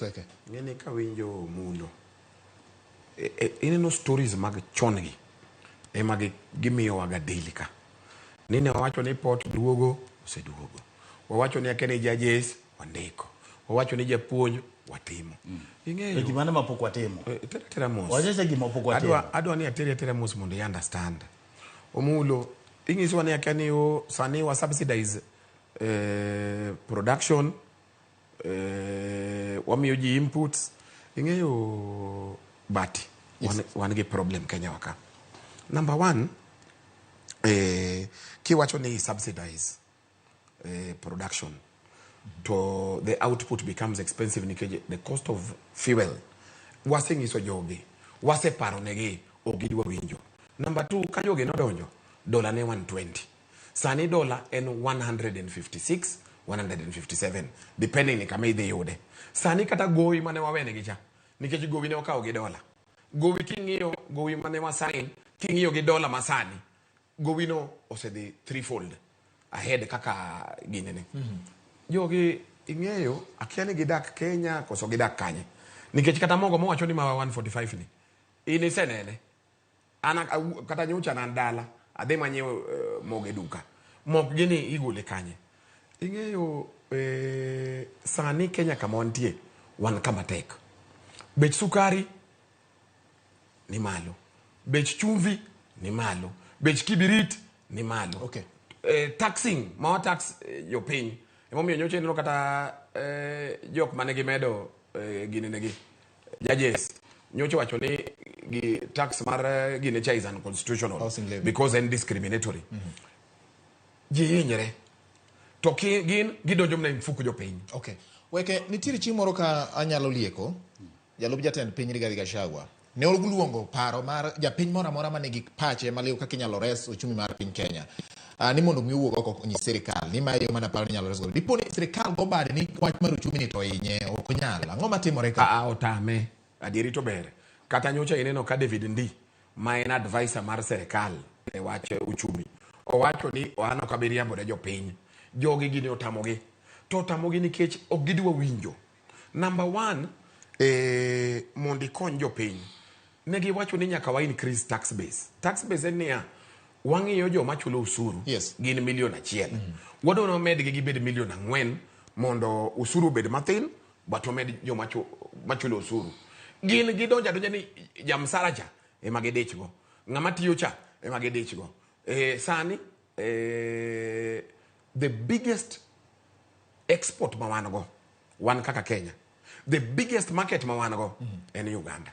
Weke. Ng'eni kawinjo mulo ineno stories mag chon gi ema gimiyowaga daily ka ni ne wawacho ni port duogo oseduogo, wawacho ni akia ni judges wandiko, wawacho ni japuonj watimo. To gima ne mapok watimo. Tera tera mos. Wachacha gima pok watimo. Adwa ni ateri atera mos mondo i understand. Omulo inyisowa ni akia ni o sani wa subsidize production, wamiyo ji inputs. Ing'eyo bati wan gi problem Kenya wa ka. Number one, kiwacho ni subsidize production to the output becomes expensive nikech the cost of fuel. Waseng'iso jogi, waseparo negi, ok gidwa winjo. Number two, ka jogi nodonjo, dola ne 120. Sani dola en 156, 157 depending ni kama idhi yude. Sani kata gowi mane wawenegi cha, nikech gowi ne okawo gi dola. Gowi king'iyo, gowi mane wasign, king'iyo gi dola masani, gowi no osedhi threefold ahead kaka ginene. Jogi ing'eyo, akia ni gidak Kenya koso gidak kanye. Nikech kata mogo mowacho ni mawa 145 ni, in isenene. An kata nyocha an dala, adhi manyiewo mogo e duka. Mok gini igole kanye? Ing'eyo sani Kenya kama wantie, wan kama tek. Bech sukari ni malo. Bech chumvi ni malo. Bech kibirit ni malo. Taxing, ma wa tax jopiny. Emomiyo nyocha ineno kata jok mane gimedo gini negi. Judges nyocha wacho ni gi tax mar gine cha is unconstitutional Housing levy. because en discriminatory. Ji hinyre. To gin gidonjo mana e mfuko jopiny. Okay. Weke, nitiere chieng' moro ka anyalo lieko, jalup jatend piny Rigathi Gachagua ne oluongo paro mar japiny moro amora manigi pache maliw kaka inyalo res uchumi mar piny Kenya. Ni mondo mi owuog oko onyis sirikal ni mae yo mana paro ni inyalo res godo. Dipo ni sirikal go bade ni wach mar uchumi ni to inye ok onyal. Ang'o matimore ka? Otame. Adieri to ber. Kata nyocha ineno ka David Ndii ma en advisor mar sirikal e wach uchumi owacho ni an ok abi riambo ne jopiny. Jogi gini otamogi. To otamogi nikech ok gidwa winjo. Number one, mondo ikony jopiny, ne giwacho ni nyaka wa increase tax base. Tax base en niya, wang'iyo joma chulo usuru gin milion 1. Wadwa ni wamedgi gibed milion 4 mondo usuru obed mathin, but wamed joma machulo usuru. Gin gidonjo adonja ni jamsara cha ema gidichgo, ng'ama tiyo cha ema gidichgo. Sani the biggest export ma wan go, wan kaka Kenya, the biggest market ma wan go en Uganda.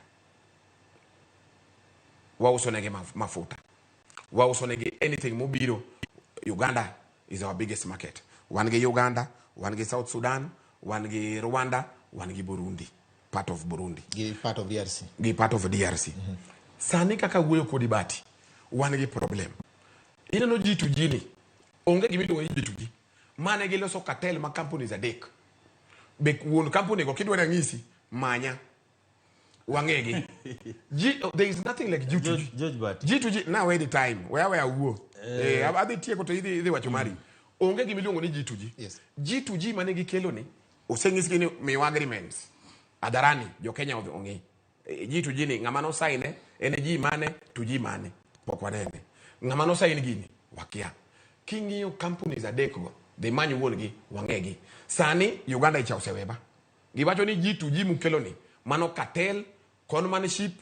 Wauso negi mafuta, wauso negi anything mobiro. Uganda is our biggest market. Wan gi Uganda, wan gi South Sudan, wan gi Rwanda, wan gi Burundi, part of Burundi. Gi part of DRC. Gi part of DRC. Sani kaka wuoyo kodi bati, wan gi problem. Ineno G2G ni, onge gima iluongo ni G2G. Mane giloso cartel ma companies 3. Be wuon company go kidwa nang'isi, manya. Wang'egi. G, oh, there is nothing like G2G. George Bati. G2G, now wait the time. Where where wuo. Adhi tieko to idhi wacho mari. Onge gima iluongo ni G2G. G2G mane gikelo ni, oseng'isgi ni miwa agreements. Hadharani, jo Kenya ong'e. G2G ni ng'ama no sign en G mane to G mane. Pok wanene. Ng'ama no sign gini, wakia. King'iyo companies 3 go, dhi many wuon gi, wang'egi. Sani Uganda icha oseweba. Giwacho ni G2G mukelo ni, mano cartel, conmanship,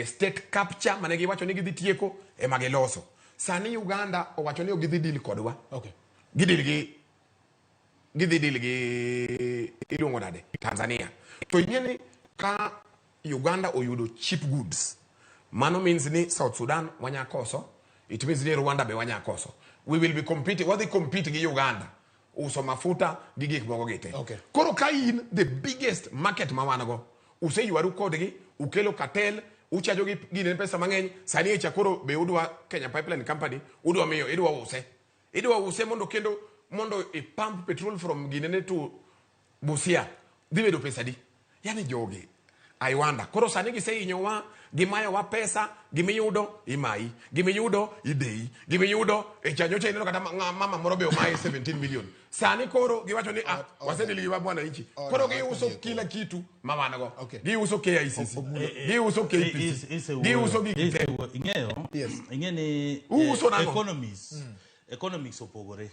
state capture mane giwacho ni gidhi tieko ema giloso. Sani Uganda owacho ni ok gidhi deal kodwa. Gidil gi, gidhi deal gi iluongo nade? Tanzania. To ing'e ni ka Uganda oyudo cheap goods, mano means ni South Sudan wanya koso, it means ni Rwanda be wanya koso. We will be competing, wadhi compete gi Uganda uso mafuta gi gik moko gi te. Koro ka in the biggest market ma wan go, useywaru kodgi, ukelo cartel, uchajo gi gine pesa mang'eny, sani echa koro be udwa Kenya Pipeline Company, udwa miyo, idwa use. Idwa use mondo kendo mondo i pump petrol from ginene to Busia, dhi bedo pesa di? Yani jogi, I wonder. Koro sani gisehinyowa, gimayowa pesa, gimiyudo imayi, gimiyudo ideyi, gimiyudo e cha nyocha ineno kata mama moro be omaye 17 million. Sani koro giwacho ni ah, wasedili gi mwananchi. Koro giuso kila kitu ma wan go. Okay. Giuso KICC. Giuso KPC. Giuso gik te. Ing'eyo Yes. ing'e ni Uuso nang'o? economies economics opogore.